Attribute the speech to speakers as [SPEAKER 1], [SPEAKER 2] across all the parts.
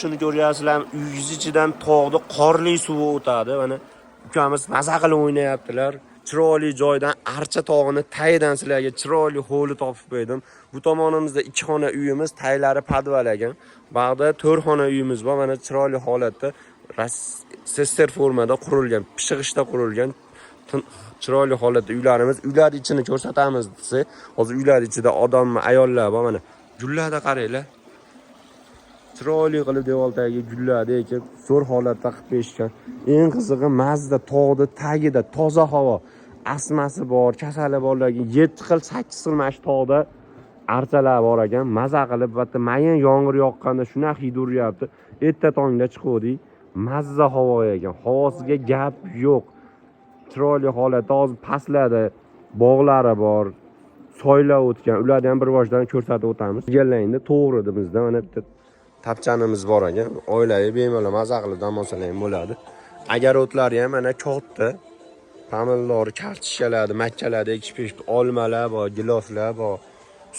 [SPEAKER 1] Shuni ko'ryapsizlar, uyingiz ichidan tog'da qorli suvi o'tadi. Mana ukamiz maza qilib o'ynayaptilar. Chiroyli joydan, Archa tog'ini tagidan sizlarga chiroyli hovli topib qo'ydim. Bu tomonimizda 2 xona uyimiz, taylari podval ekan. Bag'da 4 xona uyimiz bor. Mana chiroyli holatda SSSR formada qurilgan, pishig'ishda qurilgan chiroyli holatda uylarimiz. Uylar ichini ko'rsatamiz desa, hozir uylar ichida odammi, ayollar bor mana. Gullarni qaranglar. Chiroyli qilib devor tagiga gullarni ekib, zo'r holatda qilib qo'yishgan. Eng qizig'i, mazda tog'ni tagida toza havo. Asmasi bor, kasali borlarga 7 xil, 8 xil mana shu tog'da archalar bor ekan. Maza qilib, bitta mayin yomg'ir yoqqanda shunaqa hid uryapti. Erta tongda chiquvdik. Mazza havo ekan. Havosiga gap yo'q. Chiroyli holatda hozir pastlarda bog'lari bor, soylar o'tgan. Ularni ham bir boshdan ko'rsatib o'tamiz. Egallangda to'g'ri mana bitta tapchanimiz bor ekan. Oilaviy bemalol maza qilib dam olsalar ham bo'ladi. Огород lari ham mana katta. Pomidor, kartoshkalarni, makkalarni ekib qo'yishibdi. Olmalar bor, giloslar bor.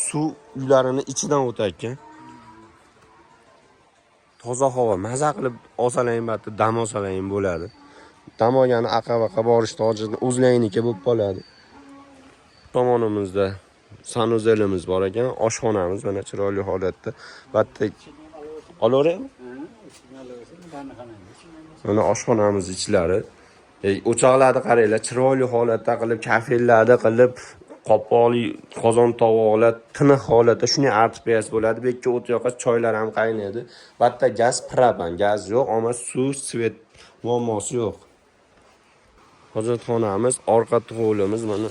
[SPEAKER 1] Suv uylarini ichidan o'tar ekan. Toza havo, maza qilib olsalar ham, bitta dam olsalar ham bo'ladi. Dam olgani aqa-baqa borishni hojati o'zlariniki bo'lib qoladi. Tomonimizda санузел imiz bor ekan, oshxonamiz mana chiroyli holatda. Bitta olaveraymi? Mana oshxonamiz ichlari. O'choqlarni qaranglar, chiroyli holatda qilib, kafellarni qilib, qopqoqli qozon tovoqlar tiniq holatda shunday artib qo'yasiz bo'ladi. Bu yerga o't yoqasiz, choylar ham qaynaydi. Bu yerda gaz propan, gaz yo'q, ammo suv, свет muammosi yo'q. Hojatxonamiz, orqa hovlimiz mana.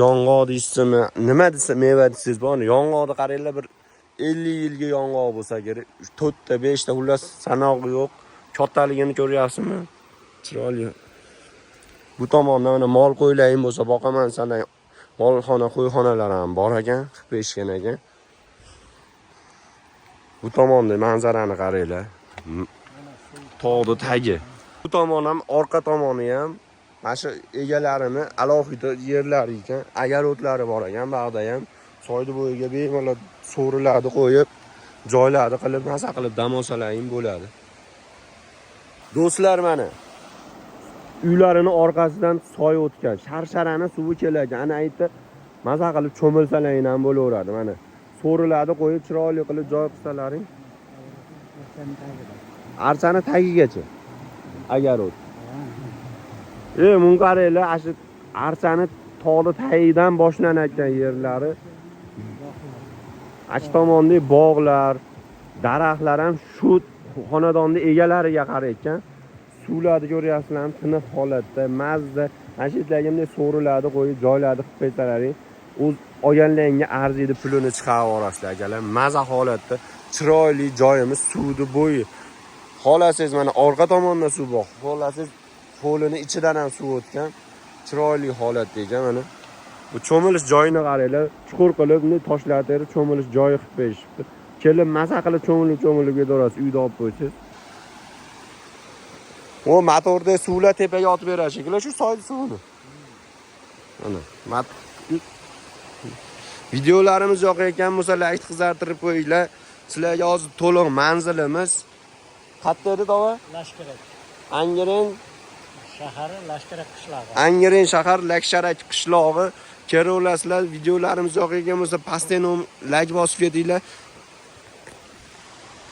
[SPEAKER 1] Yong'oq deysizmi, nima desa, meva desangiz bor. Yong'oqni qaranglar, bir 50 yilga yong'oq bo'lsa kerak. 4 ta, 5 ta, xullas sanog'i yo'q. Kattaligini ko'ryapsizmi? Chiroyli. Bu tomonda mana mol qo'ylaring bo'lsa boqaman sana, molxona, qo'yxonalar ham bor ekan, qilib qo'yishgan ekan. Bu tomonda manzarani qaranglar. Tog'ni tagi. Bu tomon ham, orqa tomoni ham mana shu egalarini alohida yerlari ekan. Огород lari bor ekan, bag'da ham soyni bo'yiga bemalol so'rilarni qo'yib, joylarni qilib, maza qilib dam olsalaring bo'ladi. Do'stlar, mana uylarini orqasidan soy o'tgan, sharsharani suvi keladi. Ana aytdi, maza qilib cho'milsalaring ham bo'laveradi. Mana so'rilarni qo'yib, chiroyli qilib joy qilsalaring. Archani tagigacha огород. Buni qaranglar, ana shu archani tog'ni tagidan boshlanayotgan yerlari. Ana shu tomondagi bog'lar, daraxtlar ham shu xonadonni egalariga qarayotgan. Suvlarni ko'ryapsizlarmi? Tiniq holatda, mazza. Mana shu yerlarga bunday so'rilarni qo'yib, joylarni qilib qo'ysalaring, o'z olganlaringga arziydi, pulini chiqarib yuborasizlar, akalar. Maza holatda chiroyli joyimiz, suvni bo'yi. Xohlasangiz mana orqa tomonda suv bor. Xohlasangiz hovlini ichidan ham suv o'tgan. Chiroyli holatda ekan mana. Bu cho'milish joyini qaranglar, chuqur qilib, bunday toshlar terib cho'milish joyi qilib qo'yishibdi. Kelib maza qilib cho'milib cho'milib ketaverasiz, uyda olib qo'ysangiz. O motorda suvlar tepaga otib beradi shekilli shu soy suvini. Mana videolarimiz yoqayotgan bo'lsa, layk qizartirib qo'yinglar. Sizlarga hozir to'liq manzilimiz qayerda edi, tog'a?
[SPEAKER 2] Lashkarak.
[SPEAKER 1] Angren
[SPEAKER 2] shahari, Lashkarak qishlog'i.
[SPEAKER 1] Angren shahar, Laksharak qishlog'i. Kelaverasizlar. Videolarimiz yoqayotgan bo'lsa, pastda layk bosib ketinglar.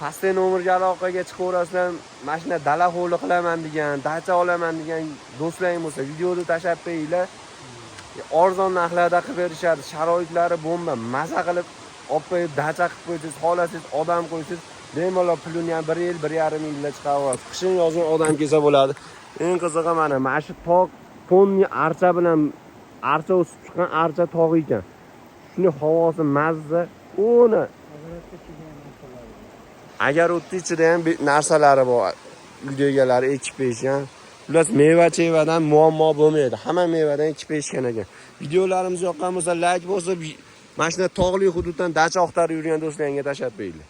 [SPEAKER 1] Pastda nomerga aloqaga chiqaverasizlar. Mana shunday dala hovli qilaman degan, dacha olaman degan do'stlaring bo'lsa, videoni tashlab qo'yinglar. Arzon narxlarda qilib berishadi. Sharoitlari bomba. Maza qilib olib qo'yib, dacha qilib qo'ysangiz, xohlasangiz odam qo'ysangiz, bemalol pulini ham 1 yil, 1,5 yilda chiqarib olasiz. Qishin yozin odam kelsa bo'ladi. Eng qizig'i, mana shu tog' tonni archa bilan, archa o'sib chiqqan archa tog'i ekan. Shuni havosi mazza. Uni огород ni ichida ham narsalari bor. Uyda egalari ekib qo'yishgan. Xullas, meva chevadan muammo bo'lmaydi. Hamma mevadan ekib qo'yishgan ekan. Videolarimiz yoqqan bo'lsa, layk bosib, mana shunday tog'li hududdan dacha axtarib yurgan do'stlaringga tashlab qo'yinglar.